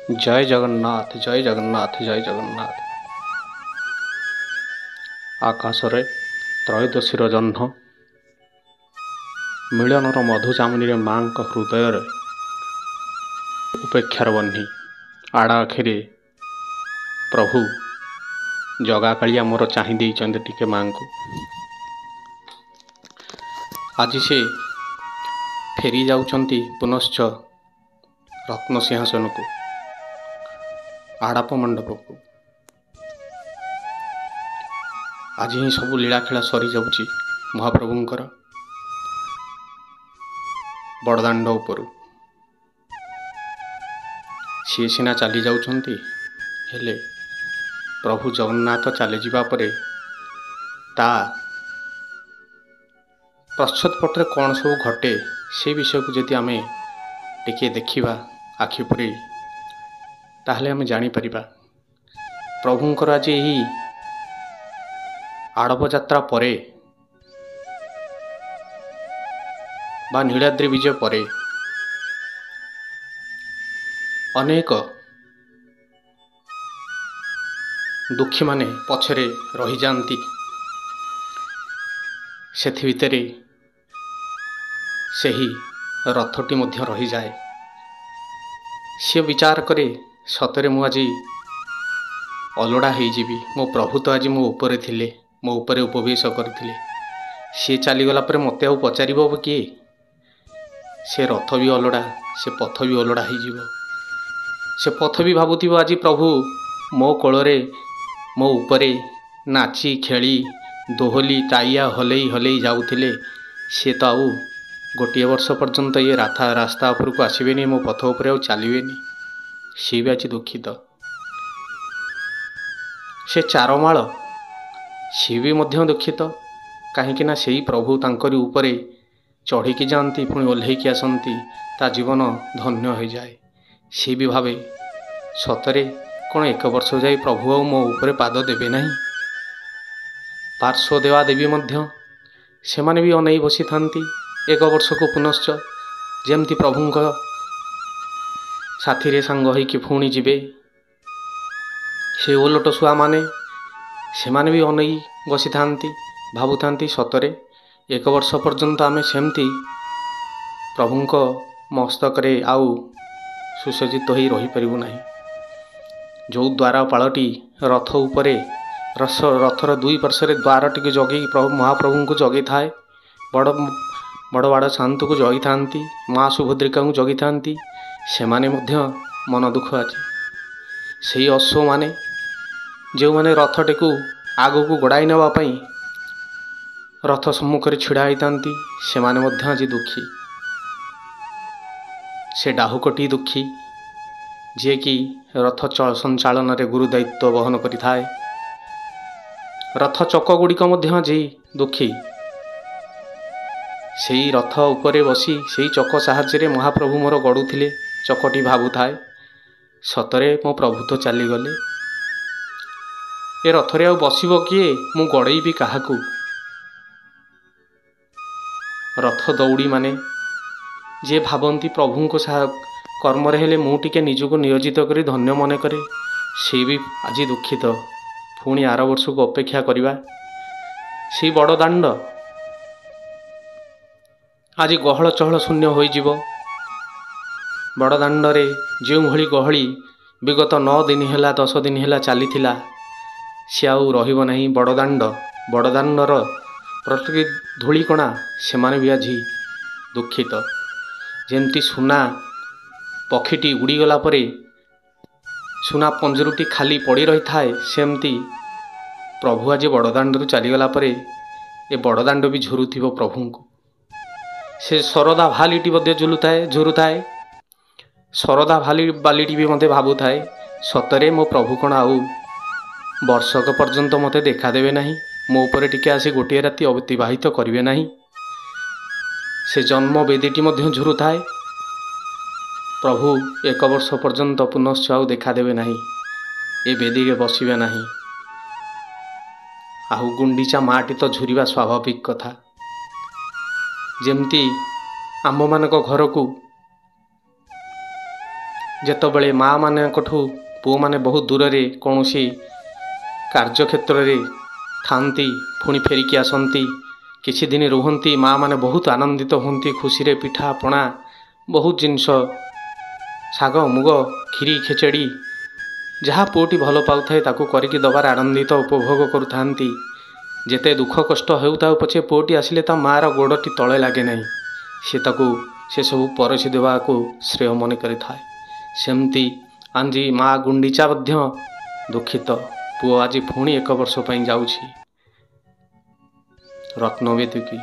ଜୟ ଜଗନ୍ନାଥ, ଜୟ ଜଗନ୍ନାଥ, ଜୟ ଜଗନ୍ନାଥ। ଆକାଶରେ ତ୍ରୟୋଦଶୀର ଜହ୍ନ ମିଳନର ମଧୁଯାମିନୀରେ ମାଙ୍କ ହୃଦୟରେ ଉପେକ୍ଷାର ବହ୍ନି। ଆଡ଼ ଆଖିରେ ପ୍ରଭୁ ଜଗାକାଳିଆ ମୋର ଚାହିଁ ଦେଇଛନ୍ତି ଟିକେ ମାଙ୍କୁ। ଆଜି ସେ ଫେରି ଯାଉଛନ୍ତି ପୁନଶ୍ଚ ରତ୍ନସିଂହାସନକୁ, ଆଡ଼ପ ମଣ୍ଡପକୁ। ଆଜି ହିଁ ସବୁ ଲୀଳାଖେଳା ସରିଯାଉଛି ମହାପ୍ରଭୁଙ୍କର ବଡ଼ଦାଣ୍ଡ ଉପରୁ। ସିଏ ସିନା ଚାଲି ଯାଉଛନ୍ତି, ହେଲେ ପ୍ରଭୁ ଜଗନ୍ନାଥ ଚାଲିଯିବା ପରେ ତା ପଶ୍ଚାତପଟରେ କ'ଣ ସବୁ ଘଟେ ସେ ବିଷୟକୁ ଯଦି ଆମେ ଟିକିଏ ଦେଖିବା ଆଖି ପୂରେଇ, ତାହେଲେ ଆମେ ଜାଣିପାରିବା ପ୍ରଭୁଙ୍କର ଆଜି ଏହି ଆଡ଼ପ ଯାତ୍ରା ପରେ ବା ନୀଳାଦ୍ରି ବିଜୟ ପରେ ଅନେକ ଦୁଃଖୀମାନେ ପଛରେ ରହିଯାଆନ୍ତି। ସେଥି ଭିତରେ ସେହି ରଥଟି ମଧ୍ୟ ରହିଯାଏ। ସିଏ ବିଚାର କରେ, ସତରେ ମୁଁ ଆଜି ଅଲୋଡ଼ା ହେଇଯିବି, ମୋ ପ୍ରଭୁ ତ ଆଜି ମୋ ଉପରେ ଥିଲେ, ମୋ ଉପରେ ଉପବେଶ କରିଥିଲେ, ସିଏ ଚାଲିଗଲା ପରେ ମୋତେ ଆଉ ପଚାରିବ କିଏ? ସେ ରଥ ବି ଅଲୋଡ଼ା, ସେ ପଥ ବି ଅଲୋଡ଼ା ହେଇଯିବ। ସେ ପଥ ବି ଭାବୁଥିବ ଆଜି ପ୍ରଭୁ ମୋ କୋଳରେ ମୋ ଉପରେ ନାଚି ଖେଳି ଦୋହଲି ଟାଇଆ ହଲେଇ ହଲେଇ ଯାଉଥିଲେ, ସିଏ ତ ଆଉ ଗୋଟିଏ ବର୍ଷ ପର୍ଯ୍ୟନ୍ତ ଇଏ ରାସ୍ତା ଉପରକୁ ଆସିବେନି, ମୋ ପଥ ଉପରେ ଆଉ ଚାଲିବେନି। ସିଏ ବି ଆଜି ଦୁଃଖିତ। ସେ ଚାରମାଳ ସିଏ ବି ମଧ୍ୟ ଦୁଃଖିତ, କାହିଁକିନା ସେଇ ପ୍ରଭୁ ତାଙ୍କରି ଉପରେ ଚଢ଼ିକି ଯାଆନ୍ତି, ପୁଣି ଓହ୍ଲେଇକି ଆସନ୍ତି, ତା ଜୀବନ ଧନ୍ୟ ହୋଇଯାଏ। ସିଏ ବି ଭାବେ, ସତରେ କ'ଣ ଏକ ବର୍ଷ ଯାଇ ପ୍ରଭୁ ଆଉ ମୋ ଉପରେ ପାଦ ଦେବେ ନାହିଁ? ପାର୍ଶ୍ୱ ଦେବାଦେବୀ ମଧ୍ୟ ସେମାନେ ବି ଅନେଇ ବସିଥାନ୍ତି ଏକ ବର୍ଷକୁ ପୁନଶ୍ଚ ଯେମିତି ପ୍ରଭୁଙ୍କ ସାଥିରେ ସାଙ୍ଗ ହେଇକି ପୁଣି ଯିବେ। ସେ ଓଲଟ ଶୁଆମାନେ ସେମାନେ ବି ଅନେଇ ବସିଥାନ୍ତି, ଭାବୁଥାନ୍ତି ସତରେ ଏକ ବର୍ଷ ପର୍ଯ୍ୟନ୍ତ ଆମେ ସେମିତି ପ୍ରଭୁଙ୍କ ମସ୍ତକରେ ଆଉ ସୁସଜ୍ଜିତ ହୋଇ ରହିପାରିବୁ ନାହିଁ। ଯେଉଁ ଦ୍ୱାରପାଳଟି ରଥ ଉପରେ ରଥର ଦୁଇ ପାର୍ଶ୍ୱରେ ଦ୍ୱାରଟିକୁ ଜଗେଇ ପ୍ରଭୁ ମହାପ୍ରଭୁଙ୍କୁ ଜଗିଥାଏ, ବଡ଼ ବଡ଼ ବାଡ଼ ସାନ୍ତକୁ ଜଗିଥାନ୍ତି, ମା ସୁଭଦ୍ରିକାଙ୍କୁ ଜଗିଥାନ୍ତି, ସେମାନେ ମଧ୍ୟ ମନ ଦୁଃଖ ଅଛି। ସେଇ ଅଶ୍ୱମାନେ ଯେଉଁମାନେ ରଥଟିକୁ ଆଗକୁ ଗଡ଼ାଇ ନେବା ପାଇଁ ରଥ ସମ୍ମୁଖରେ ଛିଡ଼ା ହୋଇଥାନ୍ତି, ସେମାନେ ମଧ୍ୟ ଆଜି ଦୁଃଖୀ। ସେ ଡାହୁକଟି ଦୁଃଖୀ, ଯିଏକି ରଥ ସଞ୍ଚାଳନରେ ଗୁରୁ ଦାୟିତ୍ୱ ବହନ କରିଥାଏ। ରଥ ଚକ ଗୁଡ଼ିକ ମଧ୍ୟ ଆଜି ଦୁଃଖୀ। ସେଇ ରଥ ଉପରେ ବସି ସେଇ ଚକ ସାହାଯ୍ୟରେ ମହାପ୍ରଭୁ ମୋର ଗଡ଼ୁଥିଲେ, ଚକଟି ଭାବୁଥାଏ ସତରେ ମୋ ପ୍ରଭୁ ତ ଚାଲିଗଲେ, ଏ ରଥରେ ଆଉ ବସିବ କିଏ, ମୁଁ ଗଡ଼େଇବି କାହାକୁ? ରଥ ଦଉଡ଼ିମାନେ ଯିଏ ଭାବନ୍ତି ପ୍ରଭୁଙ୍କ କର୍ମରେ ହେଲେ ମୁଁ ଟିକେ ନିଜକୁ ନିୟୋଜିତ କରି ଧନ୍ୟ ମନେ କରେ, ସିଏ ବି ଆଜି ଦୁଃଖିତ। ପୁଣି ଆର ବର୍ଷକୁ ଅପେକ୍ଷା କରିବା। ସେଇ ବଡ଼ ଦାଣ୍ଡ ଆଜି ଗହଳ ଚହଳ ଶୂନ୍ୟ ହୋଇଯିବ। ବଡ଼ ଦାଣ୍ଡରେ ଯେଉଁଭଳି ଗହଳି ବିଗତ 9 ଦିନ ହେଲା 10 ଦିନ ହେଲା ଚାଲିଥିଲା, ସେ ଆଉ ରହିବ ନାହିଁ। ବଡ଼ ଦାଣ୍ଡ, ବଡ଼ ଦାଣ୍ଡର ପ୍ରତି ଧୂଳିକଣା ସେମାନେ ବି ଆଜି ଦୁଃଖିତ। ଯେମିତି ସୁନା ପକ୍ଷୀଟି ଉଡ଼ିଗଲା ପରେ ସୁନା ପଞ୍ଜୁରୀଟି ଖାଲି ପଡ଼ି ରହିଥାଏ, ସେମିତି ପ୍ରଭୁ ଆଜି ବଡ଼ଦାଣ୍ଡରୁ ଚାଲିଗଲା ପରେ ଏ ବଡ଼ଦାଣ୍ଡ ବି ଝୁରୁଥିବ ପ୍ରଭୁଙ୍କୁ। ସେ ଶରଧା ଭାଲିଟି ମଧ୍ୟ ଝୁଲୁଥାଏ, ଝୁରୁଥାଏ। ଶରଧା ବାଲିଟି ବି ମଧ୍ୟ ଭାବୁଥାଏ, ସତରେ ମୋ ପ୍ରଭୁ କ'ଣ ଆଉ ବର୍ଷକ ପର୍ଯ୍ୟନ୍ତ ମୋତେ ଦେଖାଦେବେ ନାହିଁ? ମୋ ଉପରେ ଟିକେ ଆସି ଗୋଟିଏ ରାତି ଅତିବାହିତ କରିବେ ନାହିଁ? ସେ ଜନ୍ମ ବେଦୀଟି ମଧ୍ୟ ଝୁରୁଥାଏ, ପ୍ରଭୁ ଏକ ବର୍ଷ ପର୍ଯ୍ୟନ୍ତ ପୁନଶ୍ଚ ଆଉ ଦେଖାଦେବେ ନାହିଁ, ଏ ବେଦୀରେ ବସିବେ ନାହିଁ। ଆଉ ଗୁଣ୍ଡିଚା ମାଟି ତ ଝୁରିବା ସ୍ୱାଭାବିକ କଥା। ଯେମିତି ଆମ୍ଭମାନଙ୍କ ଘରକୁ ଯେତେବେଳେ ମାଆମାନଙ୍କଠୁ ପୁଅମାନେ ବହୁତ ଦୂରରେ କୌଣସି କାର୍ଯ୍ୟକ୍ଷେତ୍ରରେ ଥାଆନ୍ତି, ପୁଣି ଫେରିକି ଆସନ୍ତି, କିଛି ଦିନ ରୁହନ୍ତି, ମାଆମାନେ ବହୁତ ଆନନ୍ଦିତ ହୁଅନ୍ତି। ଖୁସିରେ ପିଠା ପଣା ବହୁତ ଜିନିଷ, ଶାଗ ମୁଗ କ୍ଷୀରି ଖେଚେଡ଼ି ଯାହା ପୁଅଟି ଭଲ ପାଉଥାଏ ତାକୁ କରିକି ଦେବାରେ ଆନନ୍ଦିତ ଉପଭୋଗ କରୁଥାନ୍ତି। ଯେତେ ଦୁଃଖ କଷ୍ଟ ହେଉଥାଉ ପଛେ ପୁଅଟି ଆସିଲେ ତା ମାଆର ଗୋଡ଼ଟି ତଳେ ଲାଗେ ନାହିଁ, ସେ ତାକୁ ସେସବୁ ପରସି ଦେବାକୁ ଶ୍ରେୟ ମନେ କରିଥାଏ। ସେମିତି ଆଜି ମା ଗୁଣ୍ଡିଚା ମଧ୍ୟ ଦୁଃଖିତ, ପୁଅ ଆଜି ପୁଣି 1 ବର୍ଷ ପାଇଁ ଯାଉଛି ରତ୍ନବେଦୀକି,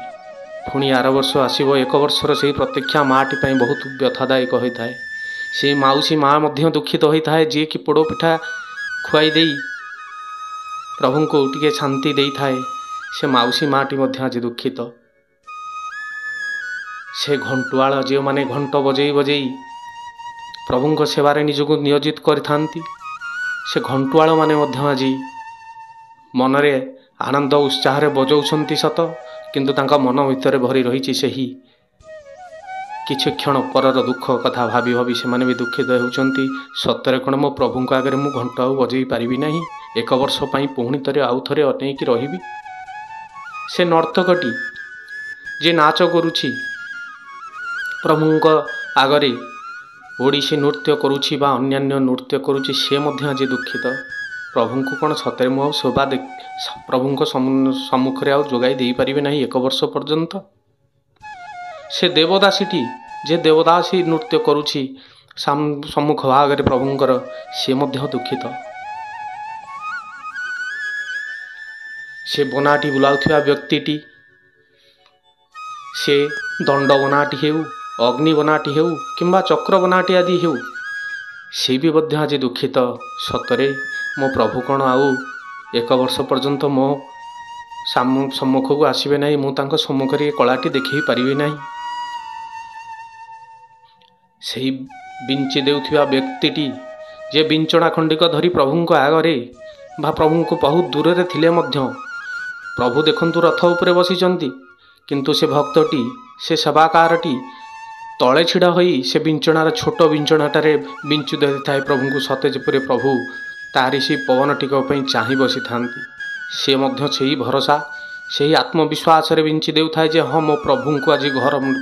ପୁଣି ଆର ବର୍ଷ ଆସିବ। 1 ବର୍ଷର ସେହି ପ୍ରତୀକ୍ଷା ମାଆଟି ପାଇଁ ବହୁତ ବ୍ୟଥାଦାୟକ ହୋଇଥାଏ। ସେ ମାଉସୀ ମା ମଧ୍ୟ ଦୁଃଖିତ ହୋଇଥାଏ, ଯିଏକି ପୋଡ଼ପିଠା ଖୁଆଇ ଦେଇ ପ୍ରଭୁଙ୍କୁ ଟିକେ ଶାନ୍ତି ଦେଇଥାଏ, ସେ ମାଉସୀ ମାଆଟି ମଧ୍ୟ ଆଜି ଦୁଃଖିତ। ସେ ଘଣ୍ଟୁଆଳ ଯେଉଁମାନେ ଘଣ୍ଟ ବଜେଇ ବଜେଇ ପ୍ରଭୁଙ୍କ ସେବାରେ ନିଜକୁ ନିୟୋଜିତ କରିଥାନ୍ତି, ସେ ଘଣ୍ଟୁଆଳମାନେ ମଧ୍ୟ ଆଜି ମନରେ ଆନନ୍ଦ ଉତ୍ସାହରେ ବଜାଉଛନ୍ତି ସତ, କିନ୍ତୁ ତାଙ୍କ ମନ ଭିତରେ ଭରି ରହିଛି ସେହି କିଛି କ୍ଷଣ ପରର ଦୁଃଖ କଥା ଭାବି ଭାବି ସେମାନେ ବି ଦୁଃଖିତ ହେଉଛନ୍ତି। ସତରେ କ'ଣ ମୋ ପ୍ରଭୁଙ୍କ ଆଗରେ ମୁଁ ଘଣ୍ଟ ଆଉ ବଜେଇ ପାରିବି ନାହିଁ? 1 ବର୍ଷ ପାଇଁ ପୁଣି ଥରେ ଆଉ ଥରେ ଅନେଇକି ରହିବି? ସେ ନର୍ତ୍ତକଟି ଯିଏ ନାଚ କରୁଛି ପ୍ରଭୁଙ୍କ ଆଗରେ, ଓଡ଼ିଶୀ ନୃତ୍ୟ କରୁଛି ବା ଅନ୍ୟାନ୍ୟ ନୃତ୍ୟ କରୁଛି, ସେ ମଧ୍ୟ ଆଜି ଦୁଃଖିତ। ପ୍ରଭୁଙ୍କୁ କ'ଣ ସତରେ ମୁଁ ଆଉ ଶୋଭା ପ୍ରଭୁଙ୍କ ସମ୍ମୁଖରେ ଆଉ ଯୋଗାଇ ଦେଇପାରିବି ନାହିଁ 1 ବର୍ଷ ପର୍ଯ୍ୟନ୍ତ? ସେ ଦେବଦାସୀଟି ଯେ ଦେବଦାସୀ ନୃତ୍ୟ କରୁଛି ସମ୍ମୁଖ ଭାଗରେ ପ୍ରଭୁଙ୍କର, ସେ ମଧ୍ୟ ଦୁଃଖିତ। ସେ ବନାଟି ବୁଲାଉଥିବା ବ୍ୟକ୍ତିଟି, ସେ ଦଣ୍ଡ ବନାଟି ହେଉ, ଅଗ୍ନି ବନାଟି ହେଉ କିମ୍ବା ଚକ୍ର ବନାଟି ଆଦି ହେଉ, ସେ ବି ମଧ୍ୟ ଆଜି ଦୁଃଖିତ। ସତରେ ମୋ ପ୍ରଭୁ କ'ଣ ଆଉ 1 ବର୍ଷ ପର୍ଯ୍ୟନ୍ତ ମୋ ସମ୍ମୁଖକୁ ଆସିବେ ନାହିଁ? ମୁଁ ତାଙ୍କ ସମ୍ମୁଖରେ ଏ କଳାଟି ଦେଖାଇ ପାରିବି ନାହିଁ? ସେହି ବିଞ୍ଚି ଦେଉଥିବା ବ୍ୟକ୍ତିଟି ଯେ ବିଞ୍ଚଣା ଖଣ୍ଡିକ ଧରି ପ୍ରଭୁଙ୍କ ଆଗରେ ବା ପ୍ରଭୁଙ୍କୁ ବହୁତ ଦୂରରେ ଥିଲେ ମଧ୍ୟ, ପ୍ରଭୁ ଦେଖନ୍ତୁ ରଥ ଉପରେ ବସିଛନ୍ତି, କିନ୍ତୁ ସେ ଭକ୍ତଟି, ସେ ସେବାକାରଟି ତଳେ ଛିଡ଼ା ହୋଇ ସେ ବିଞ୍ଚଣାର ଛୋଟ ବିଞ୍ଚଣାଟାରେ ବିଞ୍ଚୁ ଦେଇଥାଏ ପ୍ରଭୁଙ୍କୁ, ସତେ ଯେପରି ପ୍ରଭୁ ତାରି ସେ ପବନ ଟିକ ପାଇଁ ଚାହିଁ ବସିଥାନ୍ତି। ସେ ମଧ୍ୟ ସେହି ଭରସା, ସେହି ଆତ୍ମବିଶ୍ୱାସରେ ବିଞ୍ଚି ଦେଉଥାଏ ଯେ ହଁ, ମୋ ପ୍ରଭୁଙ୍କୁ ଆଜି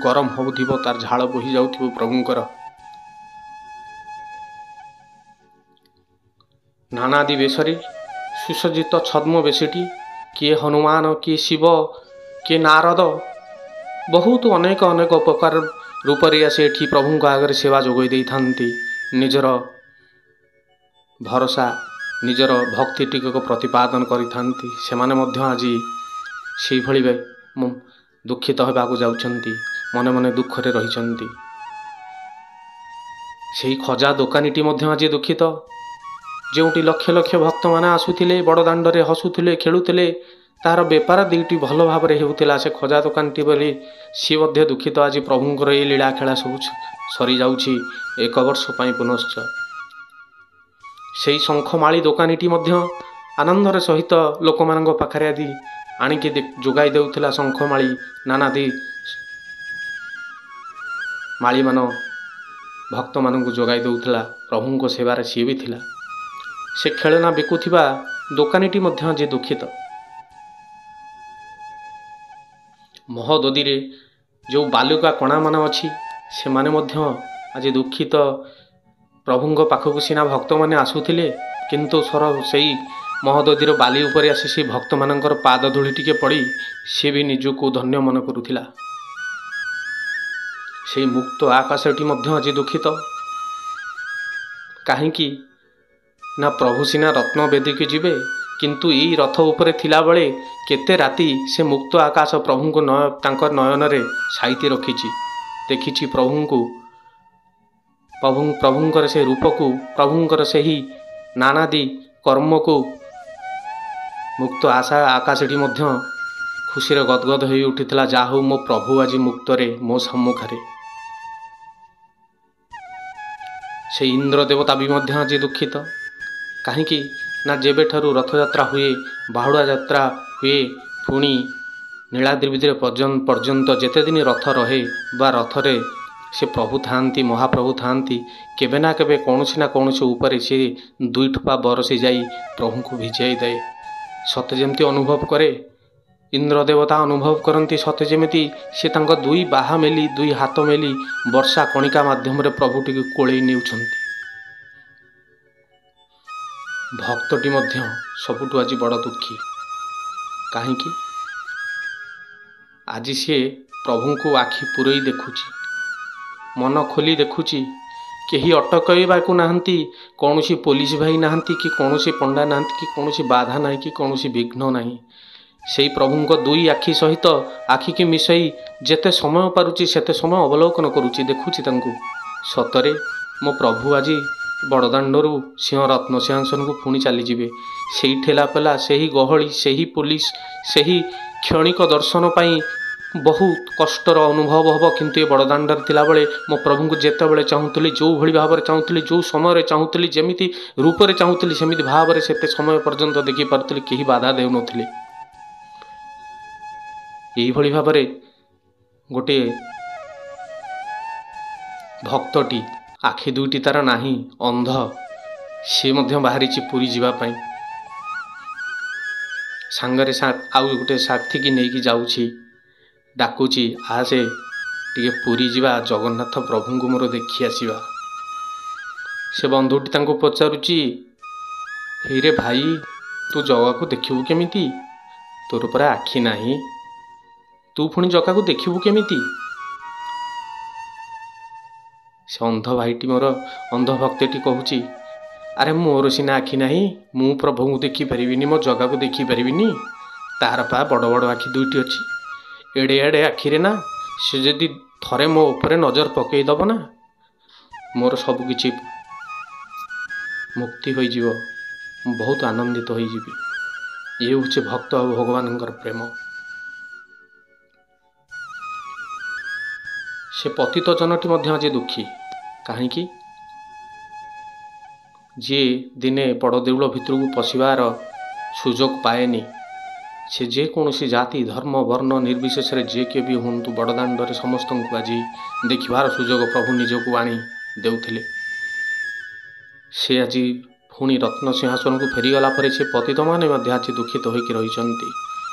ଗରମ ହେଉଥିବ, ତାର ଝାଳ ବୋହି ଯାଉଥିବ ପ୍ରଭୁଙ୍କର। ନାନାଦି ବେଶରେ ସୁସଜ୍ଜିତ ଛଦ୍ମବେଶଟି, କିଏ ହନୁମାନ, କିଏ ଶିବ, କିଏ ନାରଦ, ବହୁତ ଅନେକ ଅନେକ ପ୍ରକାର ରୂପରେ ଆସି ଏଠି ପ୍ରଭୁଙ୍କ ଆଗରେ ସେବା ଯୋଗାଇ ଦେଇଥାନ୍ତି। ନିଜର ଭରସା, ନିଜର ଭକ୍ତି ଟିକକ ପ୍ରତିପାଦନ କରିଥାନ୍ତି। ସେମାନେ ମଧ୍ୟ ଆଜି ସେଇଭଳି ଦୁଃଖିତ ହେବାକୁ ଯାଉଛନ୍ତି, ମନେ ମନେ ଦୁଃଖରେ ରହିଛନ୍ତି। ସେହି ଖଜା ଦୋକାନୀଟି ମଧ୍ୟ ଆଜି ଦୁଃଖିତ, ଯେଉଁଠି ଲକ୍ଷ ଲକ୍ଷ ଭକ୍ତମାନେ ଆସୁଥିଲେ, ବଡ଼ ଦାଣ୍ଡରେ ହସୁଥିଲେ, ଖେଳୁଥିଲେ, ତାହାର ବେପାର ଦୁଇଟି ଭଲ ଭାବରେ ହେଉଥିଲା ସେ ଖଜା ଦୋକାନଟି ବୋଲି ସିଏ ମଧ୍ୟ ଦୁଃଖିତ। ଆଜି ପ୍ରଭୁଙ୍କର ଏଇ ଲୀଳା ଖେଳା ସବୁ ସରିଯାଉଛି 1 ବର୍ଷ ପାଇଁ ପୁନଶ୍ଚ। ସେଇ ଶଙ୍ଖମାଳି ଦୋକାନୀଟି ମଧ୍ୟ ଆନନ୍ଦର ସହିତ ଲୋକମାନଙ୍କ ପାଖରେ ଆଦି ଆଣିକି ଯୋଗାଇ ଦେଉଥିଲା ଶଙ୍ଖମାଳି, ନାନାଦି ମାଳିମାନ ଭକ୍ତମାନଙ୍କୁ ଯୋଗାଇ ଦେଉଥିଲା, ପ୍ରଭୁଙ୍କ ସେବାରେ ସିଏ ବି ଥିଲା। ସେ ଖେଳନା ବିକୁଥିବା ଦୋକାନୀଟି ମଧ୍ୟ ଆଜି ଦୁଃଖିତ। ମହୋଦଧିରେ ଯେଉଁ ବାଲୁକା କଣାମାନ ଅଛି, ସେମାନେ ମଧ୍ୟ ଆଜି ଦୁଃଖିତ। ପ୍ରଭୁଙ୍କ ପାଖକୁ ସିନା ଭକ୍ତମାନେ ଆସୁଥିଲେ, କିନ୍ତୁ ସେଇ ମହୋଦଧିର ବାଲି ଉପରେ ଆସି ସେଇ ଭକ୍ତମାନଙ୍କର ପାଦ ଧୂଳି ଟିକେ ପଡ଼ି ସିଏ ବି ନିଜକୁ ଧନ୍ୟ ମନେ କରୁଥିଲା। ସେଇ ମୁକ୍ତ ଆକାଶଟି ମଧ୍ୟ ଆଜି ଦୁଃଖିତ। କାହିଁକି ନା ପ୍ରଭୁ ସିନା ରତ୍ନବେଦୀକୁ ଯିବେ, କିନ୍ତୁ ଏଇ ରଥ ଉପରେ ଥିଲାବେଳେ କେତେ ରାତି ସେ ମୁକ୍ତ ଆକାଶ ପ୍ରଭୁଙ୍କୁ ତାଙ୍କ ନୟନରେ ସାଇତି ରଖିଛି, ଦେଖିଛି ପ୍ରଭୁଙ୍କୁ, ପ୍ରଭୁଙ୍କର ସେ ରୂପକୁ, ପ୍ରଭୁଙ୍କର ସେହି ନାନାଦି କର୍ମକୁ। ମୁକ୍ତ ଆଶା ଆକାଶଟି ମଧ୍ୟ ଖୁସିରେ ଗଦଗଦ ହୋଇ ଉଠିଥିଲା, ଯାହା ହଉ ମୋ ପ୍ରଭୁ ଆଜି ମୁକ୍ତରେ ମୋ ସମ୍ମୁଖରେ। ସେ ଇନ୍ଦ୍ର ଦେବତା ବି ମଧ୍ୟ ଆଜି ଦୁଃଖିତ। କାହିଁକି ନା ଯେବେଠାରୁ ରଥଯାତ୍ରା ହୁଏ, ବାହୁଡ଼ା ଯାତ୍ରା ହୁଏ, ପୁଣି ନୀଳାଦ୍ରି ବିଜେ ପର୍ଯ୍ୟନ୍ତ ଯେତେଦିନ ରଥ ରହେ ବା ରଥରେ ସେ ପ୍ରଭୁ ଥାଆନ୍ତି, ମହାପ୍ରଭୁ ଥାଆନ୍ତି, କେବେ ନା କେବେ କୌଣସି ନା କୌଣସି ଉପରେ ସେ ଦୁଇ ଠୋପା ବରସି ଯାଇ ପ୍ରଭୁଙ୍କୁ ଭିଜାଇ ଦିଏ। ସତେ ଯେମିତି ଅନୁଭବ କରେ, ଇନ୍ଦ୍ର ଦେବତା ଅନୁଭବ କରନ୍ତି, ସତେ ଯେମିତି ସେ ତାଙ୍କ ଦୁଇ ବାହା ମେଲି, ଦୁଇ ହାତ ମେଲି ବର୍ଷା କଣିକା ମାଧ୍ୟମରେ ପ୍ରଭୁଟିକୁ କୋଳେଇ ନେଉଛନ୍ତି। ଭକ୍ତଟି ମଧ୍ୟ ସବୁଠୁ ଆଜି ବଡ଼ ଦୁଃଖୀ। କାହିଁକି? ଆଜି ସିଏ ପ୍ରଭୁଙ୍କୁ ଆଖି ପୂରେଇ ଦେଖୁଛି, ମନ ଖୋଲି ଦେଖୁଛି, କେହି ଅଟକାଇବାକୁ ନାହାନ୍ତି, କୌଣସି ପୋଲିସ ଭାଇ ନାହାନ୍ତି କି କୌଣସି ପଣ୍ଡା ନାହାନ୍ତି କି କୌଣସି ବାଧା ନାହିଁ କି କୌଣସି ବିଘ୍ନ ନାହିଁ। ସେଇ ପ୍ରଭୁଙ୍କ ଦୁଇ ଆଖି ସହିତ ଆଖିକି ମିଶାଇ ଯେତେ ସମୟ ପାରୁଛି ସେତେ ସମୟ ଅବଲୋକନ କରୁଛି, ଦେଖୁଛି ତାଙ୍କୁ। ସତରେ ମୋ ପ୍ରଭୁ ଆଜି ବଡ଼ଦାଣ୍ଡରୁ ସିଂହ ରତ୍ନ ସିଂହାସନକୁ ପୁଣି ଚାଲିଯିବେ। ସେଇ ଠେଲାପେଲା, ସେହି ଗହଳି, ସେହି ପୋଲିସ, ସେହି କ୍ଷଣିକ ଦର୍ଶନ ପାଇଁ ବହୁତ କଷ୍ଟର ଅନୁଭବ ହେବ। କିନ୍ତୁ ଏ ବଡ଼ଦାଣ୍ଡରେ ଥିଲାବେଳେ ମୋ ପ୍ରଭୁଙ୍କୁ ଯେତେବେଳେ ଚାହୁଁଥିଲି, ଯେଉଁଭଳି ଭାବରେ ଚାହୁଁଥିଲି, ଯେଉଁ ସମୟରେ ଚାହୁଁଥିଲି, ଯେମିତି ରୂପରେ ଚାହୁଁଥିଲି, ସେମିତି ଭାବରେ ସେତେ ସମୟ ପର୍ଯ୍ୟନ୍ତ ଦେଖିପାରୁଥିଲି, କେହି ବାଧା ଦେଉନଥିଲେ। ଏଇଭଳି ଭାବରେ ଗୋଟିଏ ଭକ୍ତଟି, ଆଖି ଦୁଇଟି ତାର ନାହିଁ, ଅନ୍ଧ, ସିଏ ମଧ୍ୟ ବାହାରିଛି ପୁରୀ ଯିବା ପାଇଁ। ସାଙ୍ଗରେ ଆଉ ଗୋଟେ ସାଥିକି ନେଇକି ଯାଉଛି, ଡାକୁଛି, ଆସେ ଟିକେ ପୁରୀ ଯିବା, ଜଗନ୍ନାଥ ପ୍ରଭୁଙ୍କୁ ମୋର ଦେଖି ଆସିବା। ସେ ବନ୍ଧୁଟି ତାଙ୍କୁ ପଚାରୁଛି, ହେଇରେ ଭାଇ, ତୁ ଜଗାକୁ ଦେଖିବୁ କେମିତି? ତୋର ପରା ଆଖି ନାହିଁ, ତୁ ପୁଣି ଜଗାକୁ ଦେଖିବୁ କେମିତି? ସେ ଅନ୍ଧ ଭାଇଟି ମୋର, ଅନ୍ଧ ଭକ୍ତଟି କହୁଛି, ଆରେ ମୋର ସିନା ଆଖି ନାହିଁ, ମୁଁ ପ୍ରଭୁଙ୍କୁ ଦେଖିପାରିବିନି, ମୋ ଜଗାକୁ ଦେଖିପାରିବିନି, ତାର ପା ବଡ଼ ବଡ଼ ଆଖି ଦୁଇଟି ଅଛି, ଏଡ଼େ ଏଡ଼େ ଆଖିରେ ନା ସେ ଯଦି ଥରେ ମୋ ଉପରେ ନଜର ପକାଇଦେବ ନା, ମୋର ସବୁକିଛି ମୁକ୍ତି ହୋଇଯିବ, ମୁଁ ବହୁତ ଆନନ୍ଦିତ ହୋଇଯିବି। ଇଏ ହେଉଛି ଭକ୍ତ ଆଉ ଭଗବାନଙ୍କର ପ୍ରେମ। ସେ ପତିତ ଜନଟି ମଧ୍ୟ ଆଜି ଦୁଃଖୀ। କାହିଁକି? ଯିଏ ଦିନେ ବଡ଼ ଦେଉଳ ଭିତରକୁ ପଶିବାର ସୁଯୋଗ ପାଏନି, ସେ ଯେକୌଣସି ଜାତି, ଧର୍ମ, ବର୍ଣ୍ଣ ନିର୍ବିଶେଷରେ ଯିଏ କିଏ ବି ହୁଅନ୍ତୁ, ବଡ଼ଦାଣ୍ଡରେ ସମସ୍ତଙ୍କୁ ଆଜି ଦେଖିବାର ସୁଯୋଗ ପ୍ରଭୁ ନିଜକୁ ଆଣି ଦେଉଥିଲେ। ସେ ଆଜି ପୁଣି ରତ୍ନ ସିଂହାସନକୁ ଫେରିଗଲା ପରେ ସେ ପତିତମାନେ ମଧ୍ୟ ଆଜି ଦୁଃଖିତ ହୋଇକି ରହିଛନ୍ତି।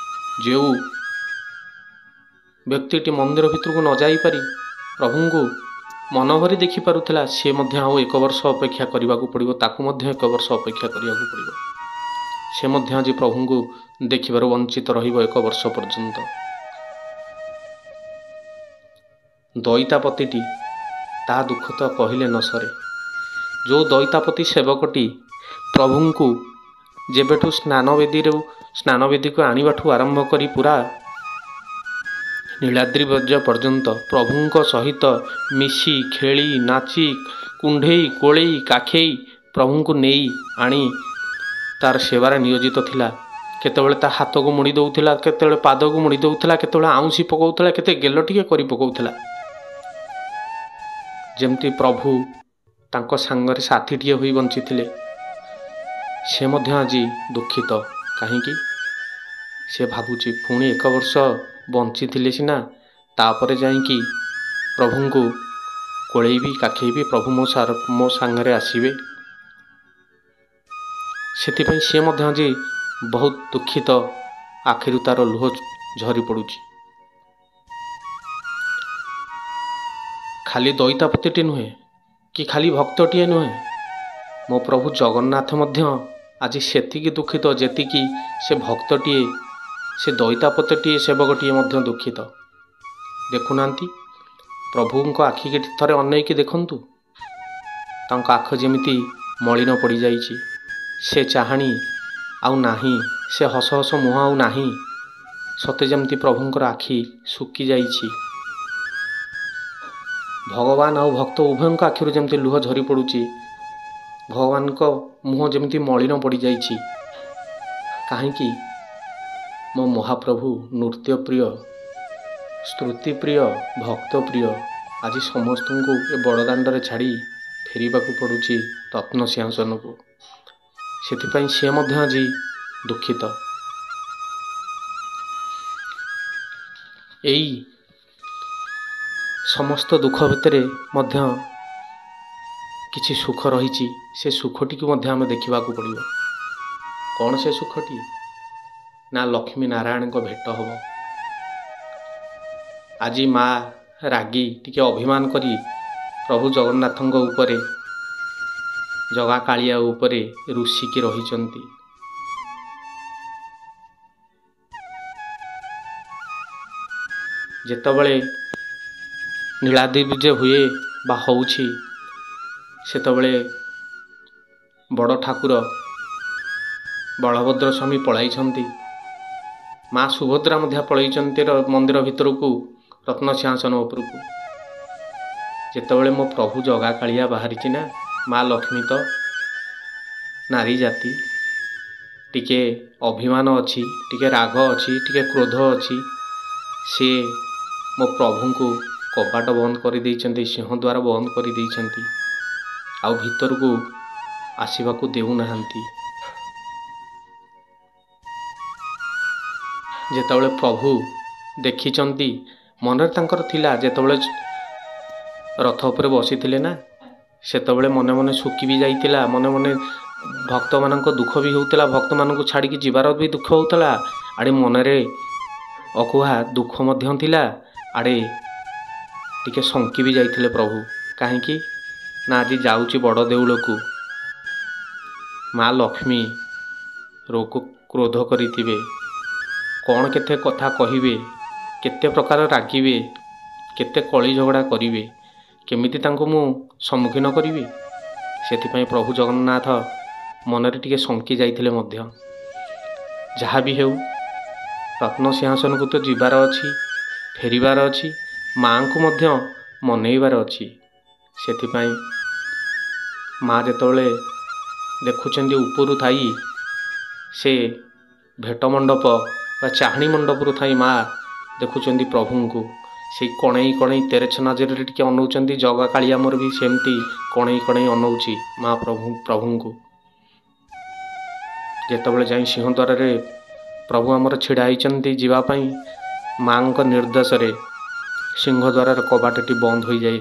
ଯେଉଁ ବ୍ୟକ୍ତିଟି ମନ୍ଦିର ଭିତରକୁ ନ ଯାଇପାରି ପ୍ରଭୁଙ୍କୁ ମନ ଭରି ଦେଖିପାରୁଥିଲା, ସିଏ ମଧ୍ୟ ଆଉ 1 ବର୍ଷ ଅପେକ୍ଷା କରିବାକୁ ପଡ଼ିବ, ତାକୁ ମଧ୍ୟ 1 ବର୍ଷ ଅପେକ୍ଷା କରିବାକୁ ପଡ଼ିବ। ସେ ମଧ୍ୟ ଆଜି ପ୍ରଭୁଙ୍କୁ ଦେଖିବାରୁ ବଞ୍ଚିତ ରହିବ 1 ବର୍ଷ ପର୍ଯ୍ୟନ୍ତ। ଦଇତାପତିଟି ତା ଦୁଃଖ ତ କହିଲେ ନ ସରେ। ଯେଉଁ ଦଇତାପତି ସେବକଟି ପ୍ରଭୁଙ୍କୁ ଯେବେଠୁ ସ୍ନାନବେଦୀକୁ ଆଣିବାଠୁ ଆରମ୍ଭ କରି ପୁରା ନୀଳାଦ୍ରି ବିଜେ ପର୍ଯ୍ୟନ୍ତ ପ୍ରଭୁଙ୍କ ସହିତ ମିଶି ଖେଳି ନାଚି କୁଣ୍ଢେଇ କୋଳେଇ କାଖେଇ ପ୍ରଭୁଙ୍କୁ ନେଇ ଆଣି ତାର ସେବାରେ ନିୟୋଜିତ ଥିଲା। କେତେବେଳେ ତା ହାତକୁ ମୋଡ଼ି ଦେଉଥିଲା, କେତେବେଳେ ପାଦକୁ ମୋଡ଼ି ଦେଉଥିଲା, କେତେବେଳେ ଆଉଁସି ପକାଉଥିଲା, କେତେ ଗେଲ ଟିକେ କରି ପକାଉଥିଲା। ଯେମିତି ପ୍ରଭୁ ତାଙ୍କ ସାଙ୍ଗରେ ସାଥିଟିଏ ହୋଇ ବଞ୍ଚିଥିଲେ, ସେ ମଧ୍ୟ ଆଜି ଦୁଃଖିତ। କାହିଁକି? ସେ ଭାବୁଛି ପୁଣି 1 ବର୍ଷ ବଞ୍ଚିଥିଲେ ସିନା ତାପରେ ଯାଇକି ପ୍ରଭୁଙ୍କୁ କୋଳେଇବି କାଖେଇବି, ପ୍ରଭୁ ମୋ ସାଙ୍ଗରେ ଆସିବେ। ସେଥିପାଇଁ ସେ ମଧ୍ୟ ଆଜି ବହୁତ ଦୁଃଖିତ, ଆଖିରୁ ତାର ଲୁହ ଝରି ପଡ଼ୁଛି। ଖାଲି ଦଇତାପତିଟି ନୁହେଁ କି ଖାଲି ଭକ୍ତଟିଏ ନୁହେଁ, ମୋ ପ୍ରଭୁ ଜଗନ୍ନାଥ ମଧ୍ୟ ଆଜି ସେତିକି ଦୁଃଖିତ ଯେତିକି ସେ ଭକ୍ତଟିଏ, ସେ ଦଇତାପତିଟିଏ, ସେବକଟିଏ ମଧ୍ୟ ଦୁଃଖିତ। ଦେଖୁନାହାନ୍ତି ପ୍ରଭୁଙ୍କ ଆଖିକି ଥରେ ଅନେଇକି ଦେଖନ୍ତୁ, ତାଙ୍କ ଆଖି ଯେମିତି ମଳିନ ପଡ଼ିଯାଇଛି, ସେ ଚାହାଣି ଆଉ ନାହିଁ, ସେ ହସ ହସ ମୁହଁ ଆଉ ନାହିଁ, ସତେ ଯେମିତି ପ୍ରଭୁଙ୍କର ଆଖି ଶୁଖି ଯାଇଛି। ଭଗବାନ ଆଉ ଭକ୍ତ ଉଭୟଙ୍କ ଆଖିରୁ ଯେମିତି ଲୁହ ଝରି ପଡ଼ୁଛି, ଭଗବାନଙ୍କ ମୁହଁ ଯେମିତି ମଳିନ ପଡ଼ିଯାଇଛି। କାହିଁକି? ମୋ ମହାପ୍ରଭୁ ନୃତ୍ୟପ୍ରିୟ, ସ୍ତୁତିପ୍ରିୟ, ଭକ୍ତପ୍ରିୟ ଆଜି ସମସ୍ତଙ୍କୁ ଏ ବଡ଼ଦାଣ୍ଡରେ ଛାଡ଼ି ଫେରିବାକୁ ପଡ଼ୁଛି ରତ୍ନ ସିଂହାସନକୁ। ସେଥିପାଇଁ ସିଏ ମଧ୍ୟ ଆଜି ଦୁଃଖିତ। ଏଇ ସମସ୍ତ ଦୁଃଖ ଭିତରେ ମଧ୍ୟ କିଛି ସୁଖ ରହିଛି, ସେ ସୁଖଟିକୁ ମଧ୍ୟ ଆମେ ଦେଖିବାକୁ ପଡ଼ିବ। କ'ଣ ସେ ସୁଖଟି? ନା ଲକ୍ଷ୍ମୀ ନାରାୟଣଙ୍କ ଭେଟ ହେବ। ଆଜି ମା ରାଗି ଟିକେ ଅଭିମାନ କରି ପ୍ରଭୁ ଜଗନ୍ନାଥଙ୍କ ଉପରେ, ଜଗା କାଳିଆ ଉପରେ ରୁଷିକି ରହିଛନ୍ତି। ଯେତେବେଳେ ନୀଳାଦ୍ରି ବିଜେ ହୁଏ ବା ହେଉଛି, ସେତେବେଳେ ବଡ଼ ଠାକୁର ବଳଭଦ୍ର ସ୍ୱାମୀ ପଳାଇଛନ୍ତି, ମା ସୁଭଦ୍ରା ମଧ୍ୟ ପଳାଇଛନ୍ତି ମନ୍ଦିର ଭିତରକୁ, ରତ୍ନ ସିଂହାସନ ଉପରକୁ। ଯେତେବେଳେ ମୋ ପ୍ରଭୁ ଜଗା କାଳିଆ ବାହାରିଛି ନା, ମା ଲକ୍ଷ୍ମୀ ତ ନାରୀ ଜାତି, ଟିକେ ଅଭିମାନ ଅଛି, ଟିକେ ରାଗ ଅଛି, ଟିକେ କ୍ରୋଧ ଅଛି। ସିଏ ମୋ ପ୍ରଭୁଙ୍କୁ କବାଟ ବନ୍ଦ କରିଦେଇଛନ୍ତି, ସିଂହଦ୍ୱାର ବନ୍ଦ କରିଦେଇଛନ୍ତି, ଆଉ ଭିତରକୁ ଆସିବାକୁ ଦେଉନାହାନ୍ତି। ଯେତେବେଳେ ପ୍ରଭୁ ଦେଖିଛନ୍ତି, ମନରେ ତାଙ୍କର ଥିଲା, ଯେତେବେଳେ ରଥ ଉପରେ ବସିଥିଲେ ନା, ସେତେବେଳେ ମନେ ମନେ ଶୁଖି ବି ଯାଇଥିଲା, ମନେ ମନେ ଭକ୍ତମାନଙ୍କ ଦୁଃଖ ବି ହେଉଥିଲା, ଭକ୍ତମାନଙ୍କୁ ଛାଡ଼ିକି ଯିବାର ବି ଦୁଃଖ ହେଉଥିଲା, ଆଡ଼େ ମନରେ ଅକୁହା ଦୁଃଖ ମଧ୍ୟ ଥିଲା, ଆଡ଼େ ଟିକେ ଶଙ୍କି ବି ଯାଇଥିଲେ ପ୍ରଭୁ। କାହିଁକି ନା ଆଜି ଯାଉଛି ବଡ଼ ଦେଉଳକୁ, ମା ଲକ୍ଷ୍ମୀ ରୋଗ କ୍ରୋଧ କରିଥିବେ, କ'ଣ କେତେ କଥା କହିବେ, କେତେ ପ୍ରକାର ରାଗିବେ, କେତେ କଳି ଝଗଡ଼ା କରିବେ, କେମିତି ତାଙ୍କୁ ମୁଁ ସମ୍ମୁଖୀନ କରିବି? ସେଥିପାଇଁ ପ୍ରଭୁ ଜଗନ୍ନାଥ ମନରେ ଟିକେ ଶଙ୍କି ଯାଇଥିଲେ ମଧ୍ୟ। ଯାହା ବି ହେଉ, ରତ୍ନ ସିଂହାସନକୁ ତ ଯିବାର ଅଛି, ଫେରିବାର ଅଛି, ମାଆଙ୍କୁ ମଧ୍ୟ ମନେଇବାର ଅଛି। ସେଥିପାଇଁ ମା ଯେତେବେଳେ ଦେଖୁଛନ୍ତି ଉପରୁ ଥାଇ, ସେ ଭେଟ ମଣ୍ଡପ ବା ଚାହାଣୀ ମଣ୍ଡପରୁ ଥାଇ ମା ଦେଖୁଛନ୍ତି ପ୍ରଭୁଙ୍କୁ, ସେଇ କଣେଇ କଣେଇ ତେରେଛ ନଜରରେ ଟିକେ ଅନଉଛନ୍ତି। ଜଗା କାଳିଆ ମୋର ବି ସେମିତି କଣେଇ କଣେଇ ଅନଉଛି ମା ପ୍ରଭୁ ପ୍ରଭୁଙ୍କୁ। ଯେତେବେଳେ ଯାଇ ସିଂହଦ୍ୱାରରେ ପ୍ରଭୁ ଆମର ଛିଡ଼ା ହେଇଛନ୍ତି ଯିବା ପାଇଁ, ମାଙ୍କ ନିର୍ଦ୍ଦେଶରେ ସିଂହଦ୍ୱାରର କବାଟଟି ବନ୍ଦ ହୋଇଯାଏ।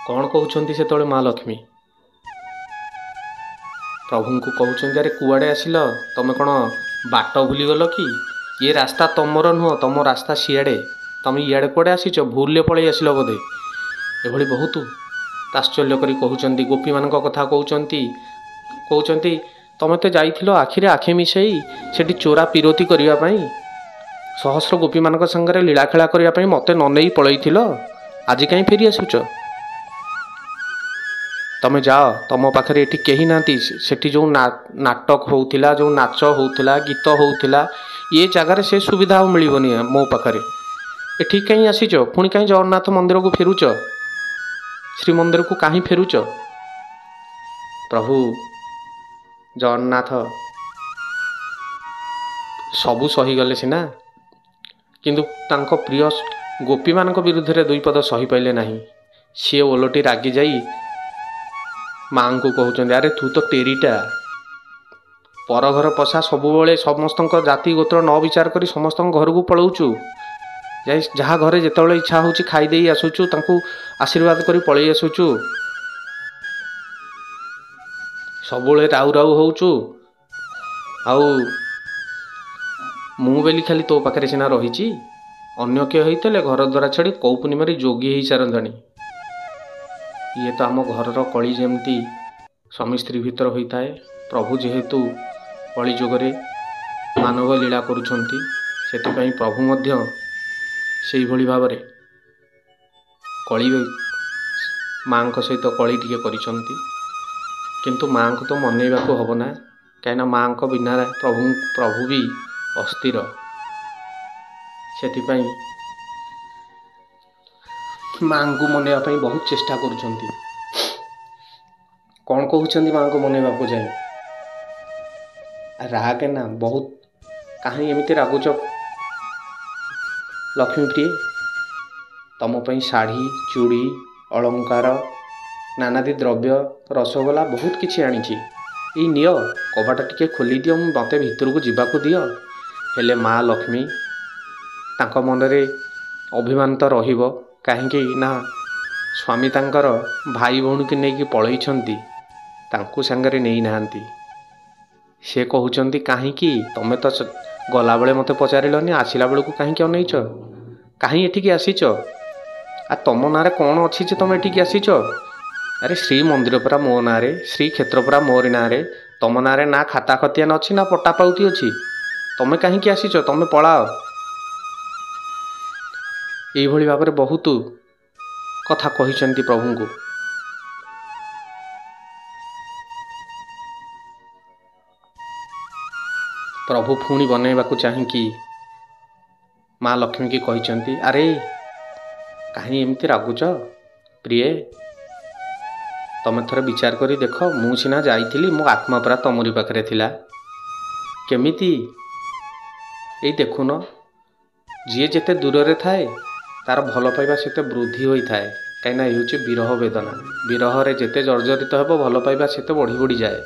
କ'ଣ କହୁଛନ୍ତି ସେତେବେଳେ ମା ଲକ୍ଷ୍ମୀ? ପ୍ରଭୁଙ୍କୁ କହୁଛନ୍ତି, ଆରେ କୁଆଡ଼େ ଆସିଲ ତମେ? କ'ଣ ବାଟ ଭୁଲିଗଲ କି? ଇଏ ରାସ୍ତା ତମର ନୁହଁ, ତମ ରାସ୍ତା ସିଆଡ଼େ, ତମେ ଇଆଡ଼େ କୁଆଡ଼େ ଆସିଛ? ଭୁଲରେ ପଳେଇ ଆସିଲ ବୋଧେ। ଏଭଳି ବହୁତ ତାତ୍ସଲ୍ୟ କରି କହୁଛନ୍ତି, ଗୋପୀମାନଙ୍କ କଥା କହୁଛନ୍ତି। କହୁଛନ୍ତି, ତମେ ତ ଯାଇଥିଲ ଆଖିରେ ଆଖି ମିଶାଇ ସେଠି ଚୋରା ପିରୋତି କରିବା ପାଇଁ, ସହସ୍ର ଗୋପୀମାନଙ୍କ ସାଙ୍ଗରେ ଲୀଳାଖେଳା କରିବା ପାଇଁ, ମୋତେ ନ ନେଇ ପଳେଇଥିଲ, ଆଜି କାହିଁ ଫେରି ଆସୁଛ? ତମେ ଯାଅ, ତମ ପାଖରେ ଏଠି କେହି ନାହାନ୍ତି। ସେଠି ଯେଉଁ ନାଟକ ହେଉଥିଲା, ଯେଉଁ ନାଚ ହେଉଥିଲା, ଗୀତ ହେଉଥିଲା, ଏ ଜାଗାରେ ସେ ସୁବିଧା ଆଉ ମିଳିବନି ମୋ ପାଖରେ। ଏଠି କାହିଁ ଆସିଛ? ପୁଣି କାହିଁ ଜଗନ୍ନାଥ ମନ୍ଦିରକୁ ଫେରୁଛ? ଶ୍ରୀମନ୍ଦିରକୁ କାହିଁ ଫେରୁଛ? ପ୍ରଭୁ ଜଗନ୍ନାଥ ସବୁ ସହିଗଲେ ସିନା, କିନ୍ତୁ ତାଙ୍କ ପ୍ରିୟ ଗୋପୀମାନଙ୍କ ବିରୁଦ୍ଧରେ ଦୁଇ ପଦ ସହିପାରିଲେ ନାହିଁ। ସିଏ ଓଲଟି ରାଗି ଯାଇ ମାଆଙ୍କୁ କହୁଛନ୍ତି, ଆରେ ତୁ ତ ଟେରିଟା, ପର ଘର ପଶା, ସବୁବେଳେ ସମସ୍ତଙ୍କ ଜାତି ଗୋତ୍ର ନ ବିଚାର କରି ସମସ୍ତଙ୍କ ଘରକୁ ପଳାଉଛୁ, ଯାଇ ଯାହା ଘରେ ଯେତେବେଳେ ଇଚ୍ଛା ହେଉଛି ଖାଇଦେଇ ଆସୁଛୁ, ତାଙ୍କୁ ଆଶୀର୍ବାଦ କରି ପଳେଇ ଆସୁଛୁ, ସବୁବେଳେ ରାଉ ରାଉ ହେଉଛୁ, ଆଉ ମୁଁ ବୋଲି ଖାଲି ତୋ ପାଖରେ ସିନା ରହିଛି, ଅନ୍ୟ କିଏ ହେଇଥିଲେ ଘର ଦ୍ୱାରା ଛାଡ଼ି କୌପୁନି ମାରି ଯୋଗୀ ହେଇସାରନ୍ତାଣି। ଇଏ ତ ଆମ ଘରର କଳି ଯେମିତି ସ୍ୱାମୀ ସ୍ତ୍ରୀ ଭିତରେ ହୋଇଥାଏ, ପ୍ରଭୁ ଯେହେତୁ କଳି ଯୁଗରେ ମାନବ ଲୀଳା କରୁଛନ୍ତି, ସେଥିପାଇଁ ପ୍ରଭୁ ମଧ୍ୟ ସେଇଭଳି ଭାବରେ କଳି ମାଆଙ୍କ ସହିତ କଳି ଟିକେ କରିଛନ୍ତି। କିନ୍ତୁ ମାଆଙ୍କୁ ତ ମନେଇବାକୁ ହେବ ନା, କାହିଁକିନା ମାଆଙ୍କ ବିନା ପ୍ରଭୁ ବି ଅସ୍ଥିର। ସେଥିପାଇଁ ମାଆଙ୍କୁ ମନେଇବା ପାଇଁ ବହୁତ ଚେଷ୍ଟା କରୁଛନ୍ତି। କ'ଣ କହୁଛନ୍ତି ମାଆଙ୍କୁ ମନେଇବାକୁ ଯାଇ? ରାଗେ ନା ବହୁତ, କାହିଁ ଏମିତି ରାଗୁଛ ଲକ୍ଷ୍ମୀପ୍ରିୟେ? ତମ ପାଇଁ ଶାଢ଼ୀ, ଚୁଡ଼ି, ଅଳଙ୍କାର, ନାନାଦି ଦ୍ରବ୍ୟ, ରସଗୋଲା ବହୁତ କିଛି ଆଣିଛି, ଏଇ ନିଅ, କବାଟ ଟିକେ ଖୋଲିଦିଅ, ମୁଁ ମୋତେ ଭିତରକୁ ଯିବାକୁ ଦିଅ। ହେଲେ ମା ଲକ୍ଷ୍ମୀ ତାଙ୍କ ମନରେ ଅଭିମାନ ତ ରହିବ, କାହିଁକି ନା ସ୍ୱାମୀ ତାଙ୍କର ଭାଇ ଭଉଣୀକି ନେଇକି ପଳେଇଛନ୍ତି, ତାଙ୍କୁ ସାଙ୍ଗରେ ନେଇନାହାନ୍ତି। ସେ କହୁଛନ୍ତି କାହିଁକି ତମେ ତ ଗଲାବେଳେ ମୋତେ ପଚାରିଲନି, ଆସିଲା ବେଳକୁ କାହିଁକି ଅନେଇଛ, କାହିଁ ଏଠିକି ଆସିଛ, ଆଉ ତମ ନାଁରେ କ'ଣ ଅଛି ଯେ ତମେ ଏଠିକି ଆସିଛ? ଆରେ ଶ୍ରୀମନ୍ଦିର ପରା ମୋ ନାଁରେ, ଶ୍ରୀକ୍ଷେତ୍ର ପରା ମୋରି ନାଁରେ, ତମ ନାଁରେ ନା ଖାତା ଖତିଆନ ଅଛି ନା ପଟା ପାଉତି ଅଛି, ତମେ କାହିଁକି ଆସିଛ, ତମେ ପଳାଅ। ଏଇଭଳି ଭାବରେ ବହୁତ କଥା କହିଛନ୍ତି ପ୍ରଭୁଙ୍କୁ। ପ୍ରଭୁ ପୁଣି ବନେଇବାକୁ ଚାହିଁକି ମା ଲକ୍ଷ୍ମୀକି କହିଛନ୍ତି, ଆରେ କାହିଁ ଏମିତି ରାଗୁଛ ପ୍ରିୟେ, ତମେ ଥରେ ବିଚାର କରି ଦେଖ, ମୁଁ ସିନା ଯାଇଥିଲି, ମୋ ଆତ୍ମା ପରା ତମରି ପାଖରେ ଥିଲା। କେମିତି? ଏଇ ଦେଖୁନ, ଯିଏ ଯେତେ ଦୂରରେ ଥାଏ ତାର ଭଲ ପାଇବା ସେତେ ବୃଦ୍ଧି ହୋଇଥାଏ। କାହିଁକିନା ଏ ହେଉଛି ବିରହ ବେଦନା। ବିରହରେ ଯେତେ ଜର୍ଜରିତ ହେବ ଭଲ ପାଇବା ସେତେ ବଢ଼ି ବଢ଼ିଯାଏ।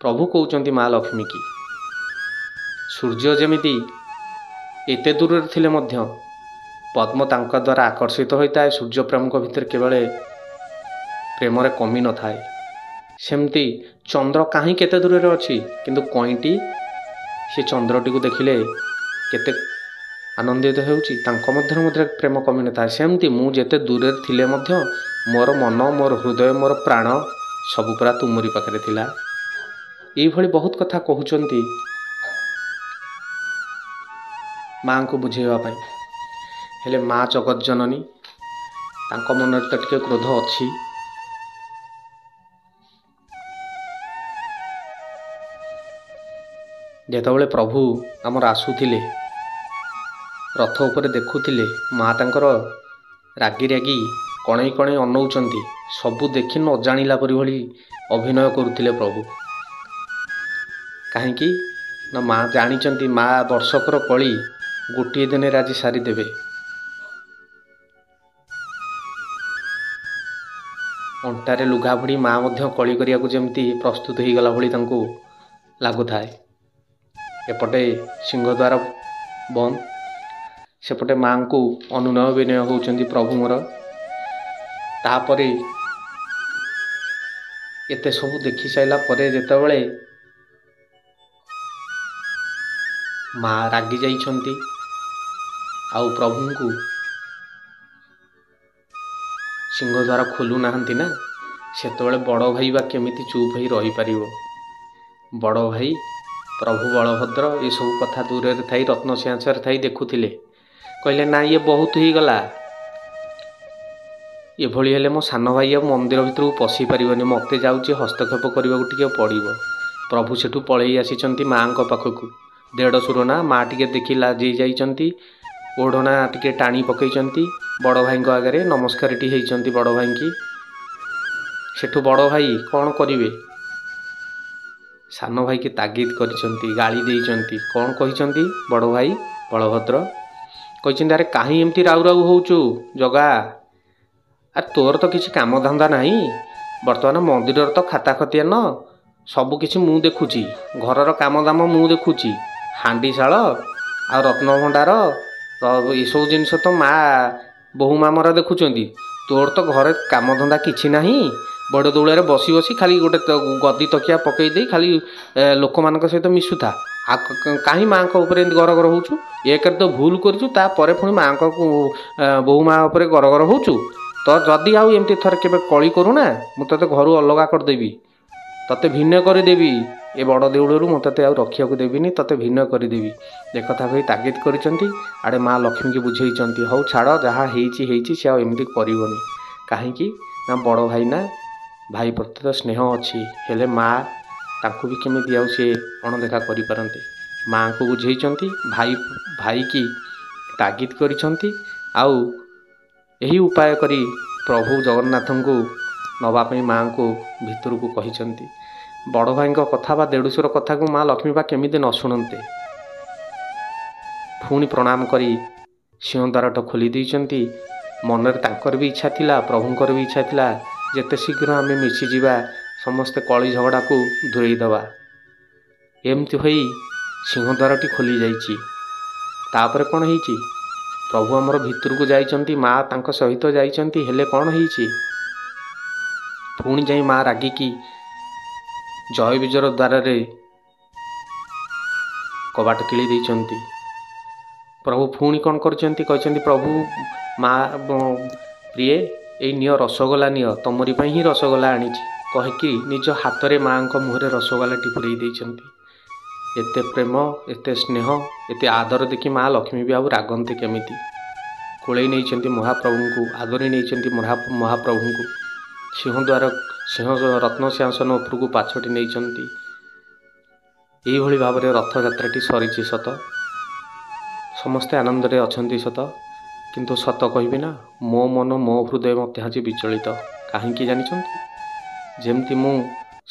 ପ୍ରଭୁ କହୁଛନ୍ତି ମା ଲକ୍ଷ୍ମୀକି, ସୂର୍ଯ୍ୟ ଯେମିତି ଏତେ ଦୂରରେ ଥିଲେ ମଧ୍ୟ ପଦ୍ମ ତାଙ୍କ ଦ୍ୱାରା ଆକର୍ଷିତ ହୋଇଥାଏ, ସୂର୍ଯ୍ୟ ପ୍ରେମଙ୍କ ଭିତରେ କେବଳ ପ୍ରେମରେ କମି ନଥାଏ। ସେମିତି ଚନ୍ଦ୍ର କାହିଁ କେତେ ଦୂରରେ ଅଛି, କିନ୍ତୁ କଇଁଟି ସେ ଚନ୍ଦ୍ରଟିକୁ ଦେଖିଲେ କେତେ ଆନନ୍ଦିତ ହେଉଛି, ତାଙ୍କ ମଧ୍ୟରେ ମଧ୍ୟ ପ୍ରେମ କମି ନଥାଏ। ସେମିତି ମୁଁ ଯେତେ ଦୂରରେ ଥିଲେ ମଧ୍ୟ ମୋର ମନ, ମୋର ହୃଦୟ, ମୋର ପ୍ରାଣ ସବୁ ପୁରା ତୁମରି ପାଖରେ ଥିଲା। ଏଇଭଳି ବହୁତ କଥା କହୁଛନ୍ତି ମାଆଙ୍କୁ ବୁଝେଇବା ପାଇଁ। ହେଲେ ମା ଜଗତ ଜନନୀ, ତାଙ୍କ ମନରେ ତ ଟିକେ କ୍ରୋଧ ଅଛି। ଯେତେବେଳେ ପ୍ରଭୁ ଆମର ଆସୁଥିଲେ ରଥ ଉପରେ ଦେଖୁଥିଲେ, ମା ତାଙ୍କର ରାଗି ରାଗି କଣେଇ କଣେଇ ଅନଉଛନ୍ତି, ସବୁ ଦେଖି ନ ଜାଣିଲା ପରି ଭଳି ଅଭିନୟ କରୁଥିଲେ ପ୍ରଭୁ। କାହିଁକି ନା ମା ଜାଣିଛନ୍ତି, ମା ବର୍ଷକର କଳି ଗୋଟିଏ ଦିନରେ ଆଜି ସାରିଦେବେ। ଅଣ୍ଟାରେ ଲୁଗା ଭିଡ଼ି ମା ମଧ୍ୟ କଳି କରିବାକୁ ଯେମିତି ପ୍ରସ୍ତୁତ ହେଇଗଲା ଭଳି ତାଙ୍କୁ ଲାଗୁଥାଏ। ଏପଟେ ସିଂହଦ୍ୱାର ବନ୍ଦ, ସେପଟେ ମାଆଙ୍କୁ ଅନୁନୟ ବିନୟ ହେଉଛନ୍ତି ପ୍ରଭୁ ମୋର। ତାପରେ ଏତେ ସବୁ ଦେଖି ସାରିଲା ପରେ ଯେତେବେଳେ ମା ରାଗି ଯାଇଛନ୍ତି ଆଉ ପ୍ରଭୁଙ୍କୁ ସିଂହଦ୍ୱାର ଖୋଲୁ ନାହାନ୍ତି ନା, ସେତେବେଳେ ବଡ଼ ଭାଇ ବା କେମିତି ଚୁପ୍ ହେଇ ରହିପାରିବ? ବଡ଼ ଭାଇ ପ୍ରଭୁ ବଳଭଦ୍ର ଏସବୁ କଥା ଦୂରରେ ଥାଇ ରତ୍ନ ସିଂହାସନରେ ଥାଇ ଦେଖୁଥିଲେ। କହିଲେ ନା ଇଏ ବହୁତ ହେଇଗଲା, ଏଭଳି ହେଲେ ମୋ ସାନ ଭାଇ ଆଉ ମନ୍ଦିର ଭିତରକୁ ପଶି ପାରିବନି, ମୋତେ ଯାଉଛି ହସ୍ତକ୍ଷେପ କରିବାକୁ ଟିକେ ପଡ଼ିବ। ପ୍ରଭୁ ସେଠୁ ପଳେଇ ଆସିଛନ୍ତି ମାଆଙ୍କ ପାଖକୁ। ଦେଢ଼ଶୁର ନା ମା ଟିକେ ଦେଖି ଲାଜେଇ ଯାଇଛନ୍ତି, ଓଢ଼ଣା ଟିକେ ଟାଣି ପକେଇଛନ୍ତି, ବଡ଼ ଭାଇଙ୍କ ଆଗରେ ନମସ୍କାରଟି ହେଇଛନ୍ତି ବଡ଼ ଭାଇଙ୍କି। ସେଠୁ ବଡ଼ ଭାଇ କ'ଣ କରିବେ, ସାନ ଭାଇକି ତାଗିଦ କରିଛନ୍ତି, ଗାଳି ଦେଇଛନ୍ତି। କ'ଣ କହିଛନ୍ତି ବଡ଼ ଭାଇ ବଳଭଦ୍ର? କହିଛନ୍ତି, ଆରେ କାହିଁ ଏମିତି ରାଉ ରାଉ ହେଉଛୁ ଜଗା, ଆରେ ତୋର ତ କିଛି କାମ ଧନ୍ଦା ନାହିଁ, ବର୍ତ୍ତମାନ ମନ୍ଦିରର ତ ଖାତା ଖତିଆନ ସବୁକିଛି ମୁଁ ଦେଖୁଛି, ଘରର କାମ ଦାମ ମୁଁ ଦେଖୁଛି, ହାଣ୍ଡିଶାଳ ଆଉ ରତ୍ନଭଣ୍ଡାର ଏସବୁ ଜିନିଷ ତ ମା ବୋହୂ ମା ମୋର ଦେଖୁଛନ୍ତି, ତୋର ତ ଘରେ କାମଧନ୍ଦା କିଛି ନାହିଁ, ବଡ଼ ଦୌଳରେ ବସି ବସି ଖାଲି ଗୋଟେ ଗଦି ତକିଆ ପକେଇ ଦେଇ ଖାଲି ଲୋକମାନଙ୍କ ସହିତ ମିଶୁଥା, ଆଉ କାହିଁ ମାଆଙ୍କ ଉପରେ ଏମିତି ଗରଗର ହେଉଛୁ? ଏକରେ ତ ଭୁଲ କରିଛୁ, ତାପରେ ପୁଣି ମାଆଙ୍କ ବୋହୂ ମା ଉପରେ ଗରଗର ହେଉଛୁ। ତ ଯଦି ଆଉ ଏମିତି ଥରେ କେବେ କଳି କରୁନା, ମୁଁ ତୋତେ ଘରୁ ଅଲଗା କରିଦେବି, ତୋତେ ଭିନ୍ନ କରିଦେବି, ଏ ବଡ଼ ଦେଉଳରୁ ମୁଁ ତୋତେ ଆଉ ରଖିବାକୁ ଦେବିନି, ତୋତେ ଭିନ୍ନ କରିଦେବି। ଏ କଥା କହି ତାଗିଦ କରିଛନ୍ତି। ଆଡ଼େ ମା ଲକ୍ଷ୍ମୀକି ବୁଝେଇଛନ୍ତି, ହଉ ଛାଡ଼, ଯାହା ହେଇଛି ହେଇଛି, ସେ ଆଉ ଏମିତି କରିବନି। କାହିଁକି ନା ବଡ଼ ଭାଇ ନା, ଭାଇ ପ୍ରତି ତ ସ୍ନେହ ଅଛି, ହେଲେ ମା ତାଙ୍କୁ ବି କେମିତି ଆଉ ସେ ଅଣଦେଖା କରିପାରନ୍ତି। ମାଆଙ୍କୁ ବୁଝେଇଛନ୍ତି, ଭାଇକି ତାଗିଦ କରିଛନ୍ତି, ଆଉ ଏହି ଉପାୟ କରି ପ୍ରଭୁ ଜଗନ୍ନାଥଙ୍କୁ ନେବା ପାଇଁ ମାଆଙ୍କୁ ଭିତରକୁ କହିଛନ୍ତି। ବଡ଼ ଭାଇଙ୍କ କଥା ବା ଦେଢ଼ଶୁର କଥାକୁ ମା ଲକ୍ଷ୍ମୀ ବା କେମିତି ନ ଶୁଣନ୍ତେ। ପୁଣି ପ୍ରଣାମ କରି ସିଂହଦ୍ୱାରଟା ଖୋଲି ଦେଇଛନ୍ତି। ମନରେ ତାଙ୍କର ବି ଇଚ୍ଛା ଥିଲା, ପ୍ରଭୁଙ୍କର ବି ଇଚ୍ଛା ଥିଲା, ଯେତେ ଶୀଘ୍ର ଆମେ ମିଶିଯିବା, ସମସ୍ତେ କଳି ଝଗଡ଼ାକୁ ଦୂରେଇ ଦେବା। ଏମିତି ହୋଇ ସିଂହଦ୍ୱାରଟି ଖୋଲି ଯାଇଛି। ତାପରେ କ'ଣ ହେଇଛି? ପ୍ରଭୁ ଆମର ଭିତରକୁ ଯାଇଛନ୍ତି, ମା ତାଙ୍କ ସହିତ ଯାଇଛନ୍ତି, ହେଲେ କ'ଣ ହେଇଛି? ପୁଣି ଯାଇ ମା ରାଗିକି ଜୟ ବିଜୟ ଦ୍ୱାରରେ କବାଟ କିଳି ଦେଇଛନ୍ତି। ପ୍ରଭୁ ପୁଣି କ'ଣ କରିଛନ୍ତି? କହିଛନ୍ତି ପ୍ରଭୁ ମା ପ୍ରିୟେ, ଏଇ ନିଅ ରସଗୋଲା ନିଅ, ତମରି ପାଇଁ ହିଁ ରସଗୋଲା ଆଣିଛି କହିକି ନିଜ ହାତରେ ମାଆଙ୍କ ମୁହଁରେ ରସଗୋଲାଟି ପୁରେଇ ଦେଇଛନ୍ତି। ଏତେ ପ୍ରେମ, ଏତେ ସ୍ନେହ, ଏତେ ଆଦର ଦେଖି ମା ଲକ୍ଷ୍ମୀ ବି ଆଉ ରାଗନ୍ତି କେମିତି? କୋଳେଇ ନେଇଛନ୍ତି ମହାପ୍ରଭୁଙ୍କୁ, ଆଦରି ନେଇଛନ୍ତି ମହାପ୍ରଭୁଙ୍କୁ, ସିଂହଦ୍ୱାର ସିଂହ ରତ୍ନ ସିଂହାସନ ଉପରକୁ ପାଛୋଟି ନେଇଛନ୍ତି। ଏଇଭଳି ଭାବରେ ରଥଯାତ୍ରାଟି ସରିଛି ସତ, ସମସ୍ତେ ଆନନ୍ଦରେ ଅଛନ୍ତି ସତ, କିନ୍ତୁ ସତ କହିବି ନା, ମୋ ମନ ମୋ ହୃଦୟ ମଧ୍ୟ ଆଜି ବିଚଳିତ। କାହିଁକି ଜାଣିଛନ୍ତି? ଯେମିତି ମୁଁ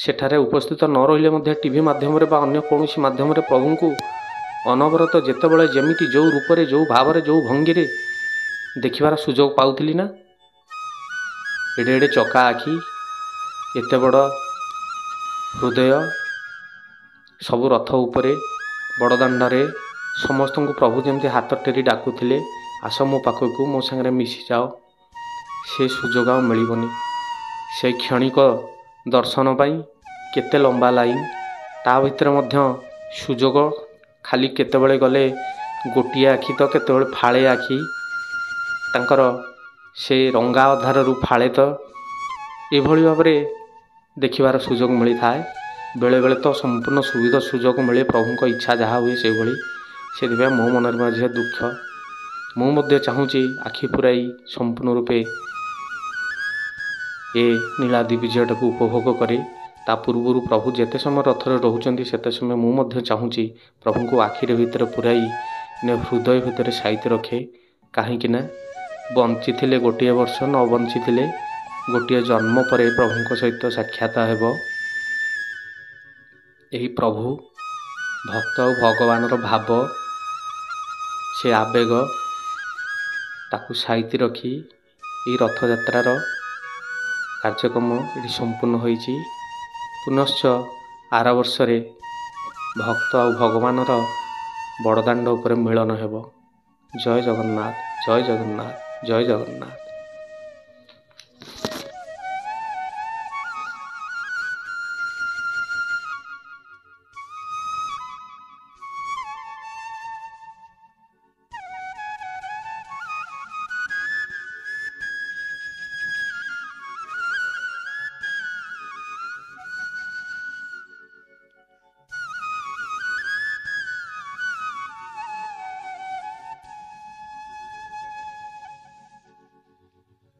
ସେଠାରେ ଉପସ୍ଥିତ ନ ରହିଲେ ମଧ୍ୟ ଟିଭି ମାଧ୍ୟମରେ ବା ଅନ୍ୟ କୌଣସି ମାଧ୍ୟମରେ ପ୍ରଭୁଙ୍କୁ ଅନବରତ ଯେତେବେଳେ ଯେମିତି ଯେଉଁ ରୂପରେ ଯେଉଁ ଭାବରେ ଯେଉଁ ଭଙ୍ଗୀରେ ଦେଖିବାର ସୁଯୋଗ ପାଉଥିଲି ନା, ଏଡ଼େ ଏଡ଼େ ଚକା ଆଖି, ଏତେ ବଡ଼ ହୃଦୟ, ସବୁ ରଥ ଉପରେ ବଡ଼ଦାଣ୍ଡରେ ସମସ୍ତଙ୍କୁ ପ୍ରଭୁ ଯେମିତି ହାତ ଟେରି ଡାକୁଥିଲେ, ଆସ ମୋ ପାଖକୁ, ମୋ ସାଙ୍ଗରେ ମିଶିଯାଅ, ସେ ସୁଯୋଗ ଆଉ ମିଳିବନି। ସେ କ୍ଷଣିକ ଦର୍ଶନ ପାଇଁ କେତେ ଲମ୍ବା ଲାଇନ୍, ତା ଭିତରେ ମଧ୍ୟ ସୁଯୋଗ ଖାଲି କେତେବେଳେ ଗଲେ ଗୋଟିଏ ଆଖି ତ କେତେବେଳେ ଫାଳେ ଆଖି, ତାଙ୍କର ସେ ରଙ୍ଗା ଅଧାରରୁ ଫାଳେ ତ ଏଭଳି ଭାବରେ ଦେଖିବାର ସୁଯୋଗ ମିଳିଥାଏ। ବେଳେବେଳେ ତ ସମ୍ପୂର୍ଣ୍ଣ ସୁବିଧା ସୁଯୋଗ ମିଳେ, ପ୍ରଭୁଙ୍କ ଇଚ୍ଛା ଯାହା ହୁଏ ସେଇଭଳି। ସେଥିପାଇଁ ମୋ ମନରେ ମଧ୍ୟ ଦୁଃଖ। ମୁଁ ମଧ୍ୟ ଚାହୁଁଛି ଆଖି ପୂରାଇ ସମ୍ପୂର୍ଣ୍ଣ ରୂପେ ଏ ନୀଳାଦ୍ରି ବିଜୟଟାକୁ ଉପଭୋଗ କରି। ତା ପୂର୍ବରୁ ପ୍ରଭୁ ଯେତେ ସମୟ ରଥରେ ରହୁଛନ୍ତି ସେତେ ସମୟ ମୁଁ ମଧ୍ୟ ଚାହୁଁଛି ପ୍ରଭୁଙ୍କୁ ଆଖିରେ ଭିତରେ ପୂରାଇ ହୃଦୟ ଭିତରେ ସାଇତି ରଖେ। କାହିଁକି ନା ବଞ୍ଚିଥିଲେ ଗୋଟିଏ ବର୍ଷ, ନ ବଞ୍ଚିଥିଲେ ଗୋଟିଏ ଜନ୍ମ ପରେ ପ୍ରଭୁଙ୍କ ସହିତ ସାକ୍ଷାତ ହେବ। ଏହି ପ୍ରଭୁ ଭକ୍ତ ଆଉ ଭଗବାନର ଭାବ, ସେ ଆବେଗ, ତାକୁ ସାଇତି ରଖି ଏହି ରଥଯାତ୍ରାର କାର୍ଯ୍ୟକ୍ରମ ଏଠି ସମ୍ପୂର୍ଣ୍ଣ ହୋଇଛି। ପୁନଶ୍ଚ ଆର ବର୍ଷରେ ଭକ୍ତ ଆଉ ଭଗବାନର ବଡ଼ଦାଣ୍ଡ ଉପରେ ମିଳନ ହେବ। ଜୟ ଜଗନ୍ନାଥ, ଜୟ ଜଗନ୍ନାଥ, ଜୟ ଜଗନ୍ନାଥ।